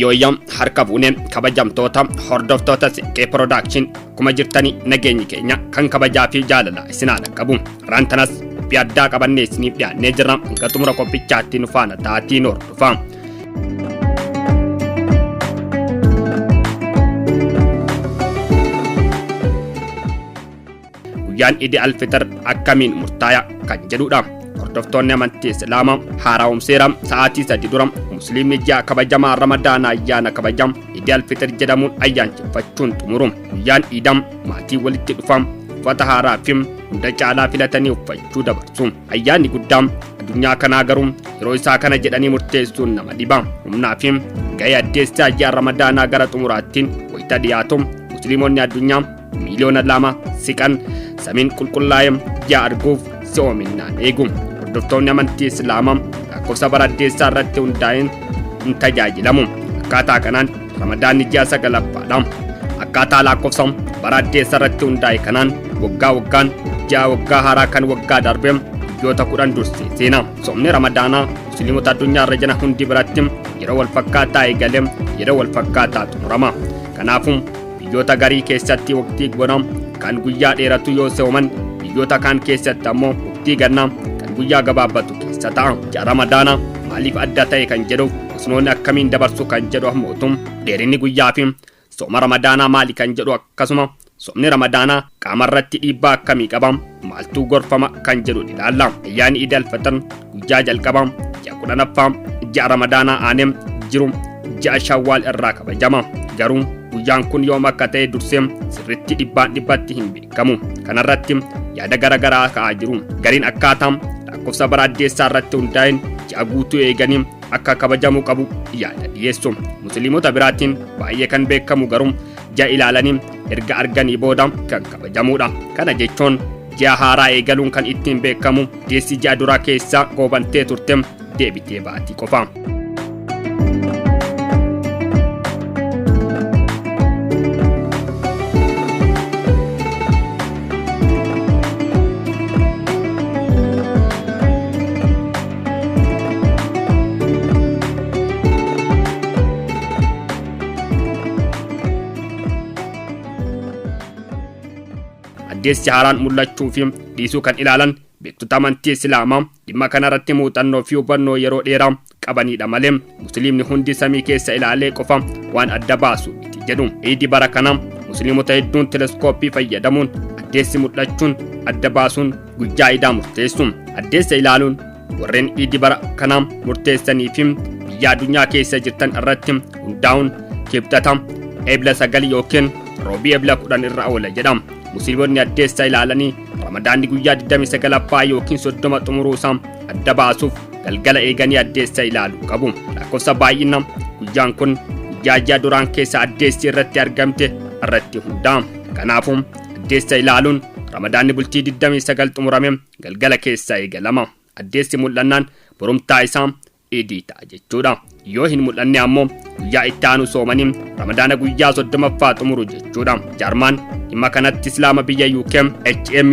Yooyyaa harka fuunee kabajamtoota hordoftoota Siinqee Production, akkuma jirtanii nageenyi keenya kan kabajaa fi jaalalaa isin haa dhaqqabu. Har'aan tanas qophii addaa qabannee isiniif dhiyaannee jirra. Hanga xumura qophichaatti nu faana ta'aatii nu hordofaa. Guyyaan Idi Alfixir akkamiin murtaaya kan jedhudha. Hordoftoonni amantii Islaamaa haara'umseera sa'aatii 3 dura Musliimni ji'a kabajamaa Ramadaana ayyaana kabaja Idi Alfixir jedhamuun ayyaaneffachuun xumuru. Guyyaan Iidam maatii walitti dhufa, uffata haaraa fi hunda caalaa filatanii uffachuu dabarsu. Ayyaanni guddaa addunyaa kanaa garuu yeroo isaa kana jedhanii murteessuun nama dhiba. Humnaa fi gahee addeessaa ji'a Ramadaanaa gara xumuraatti wayita dhiyaatu Musliimonni addunyaa miiliyoona 2 siqan samiin qulqullaa'e ji'a arguuf si'oominnaan eegu. Hordoftoonni amantii Islaamaa lakkoofsa bara addeessaa irratti hundaa'een hin tajaajilamu. Akkaataa kanaan Ramadaanni ji'a sagalaffaadha. Akkaataa lakkoofsa bara addeessaa irratti hundaa'e kanaan waggaa waggaan ji'a waggaa haaraa kan waggaa darbe guyyoota 10 dursee seena. Soomni Ramadaanaa Musliimota addunyaa irra jiran hundi biratti yeroo wal fakkaataa eegalee yeroo wal fakkaataa xumurama. Kanaafuu biyyoota garii keessatti waqtii bonaa kan guyyaa dheeratu yoo sooman, biyyoota kaan keessatti ammoo waqtii gannaa kan guyyaa gabaabbatu keessa ta'a. Ji'a Ramadaanaa maaliif adda ta'e kan jedhuuf musliimonni akkamiin dabarsu kan jedhu ammootu dheerinni guyyaa fi sooma Ramadaanaa maali kan jedhu, akkasuma soomni Ramadaanaa qaama irratti dhiibbaa akkamii qaba, maaltu gorfama kan jedhu ilaalla. Ayyaanni Iid Alfaxir guyyaa jalqabaa ji'a 10ffaa ji'a Ramadaanaa aanee jiru ji'a Shawwaal irraa kabajama. Garuu guyyaan kun yoom akka ta'e dursee sirritti dhibbaan dhibbatti hin beekamu. Kanarratti yaada gara garaa ka'aa jiru. Gariin akkaataa lakkoofsa bara addeessaa irratti hundaa'een ji'a guutuu eeganii akka kabajamuu qabu yaada dhiyeessu. Musliimota biraatiin baay'ee kan beekamu garuu ji'a ilaalanii erga arganii booda kan kabajamudha. Kana jechuun ji'a haaraa eegaluun kan ittiin beekamu deessi ji'a duraa keessa goobantee turte deebitee baatii qofa. Addeessi haaraan mul'achuu fi dhiisuu kan ilaalan beektota amantii Islaamaa dhimma kanarratti muuxannoo fi hubannoo yeroo dheeraa qabanidha malee Musliimni hundi samii keessa ilaalee qofa waan adda baasu miti jedhu. Iidi bara kana Musliimota hedduun teleskooppii fayyadamuun addeessi mul'achuun adda baasuun guyyaa iidaa murteessu. Addeessa ilaaluun warreen iidi bara kanaa murteessanii fi biyya addunyaa keessa jirtan irratti hundaa'uun Kibxata Ebla 9 yookiin Roobii Ebla 10 irra oola jedha. Musliimonni addeessa ilaalanii Ramadaanni guyyaa 29ffaa yookiin 30 xumuruusaa adda baasuuf galgala eeganii addeessa ilaaluu qabu. Lakkoofsa baay'ina guyyaan kun guyyaa ji'a duraan keessa addeessi irratti argamte irratti hundaa'a. Kanaafuu addeessa ilaaluun Ramadaanni bultii 29 xumurame galgala keessa eegalama. Addeessi mul'annaan borumtaa isaa iidii ta'a jechuudha. Yoo hin mul'anne ammoo guyyaa itti aanu soomanii Ramadaana guyyaa 30ffaa xumuru jechuudha. Jaarmaan dhimma kanatti Islaama biyya UK HM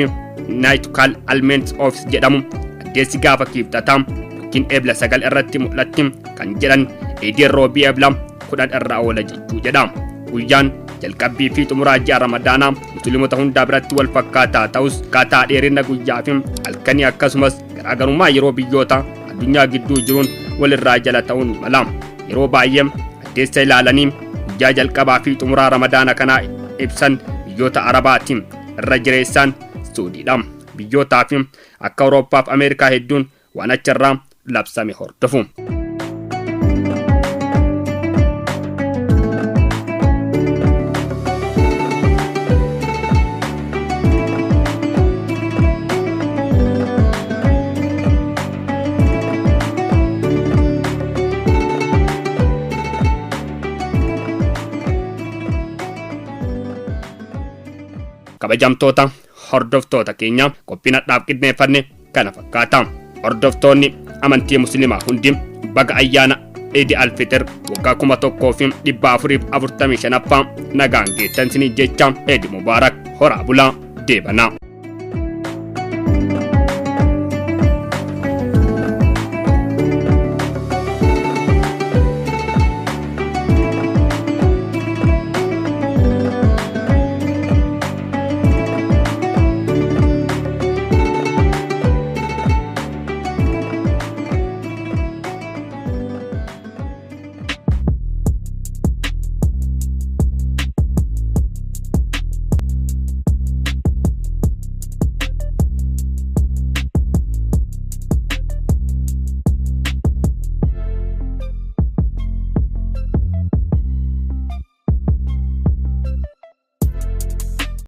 Nautical Alments Office jedhamu addeessi gaafa Kibxataa yookiin Ebla 9 irratti mul'atti kan jedhan iidiin Roobii Ebla 10 irra oola jechuu jedha. Guyyaan jalqabbii fi xumuraa ji'a Ramadaanaa Musliimota hundaa biratti wal fakkaataa ta'us akkaataa dheerina guyyaa fi halkanii akkasumas garaagarummaa yeroo biyyoota addunyaa gidduu jiruun walirraa jala ta'uun ni mala. Yeroo baay'ee addeessa ilaalanii guyyaa jalqabaa fi xumuraa Ramadaana kanaa ibsan biyyoota Arabaatiin irra jireessaan Suudiidha. Biyyootaa fi akka Awurooppaa fi Ameerikaa hedduun waan achirraa labsame hordofu. Kabajamtoota hordoftoota keenya, qophiin hadhaaf qindeeffanne kana fakkaata. Hordoftoonni amantii Musliimaa hundi baga ayyaana Idi Alfixir waggaa 1445ffaa nagaan geettan isiniin jecha Eid Mubaarak, horaa bulaa, deebanaa.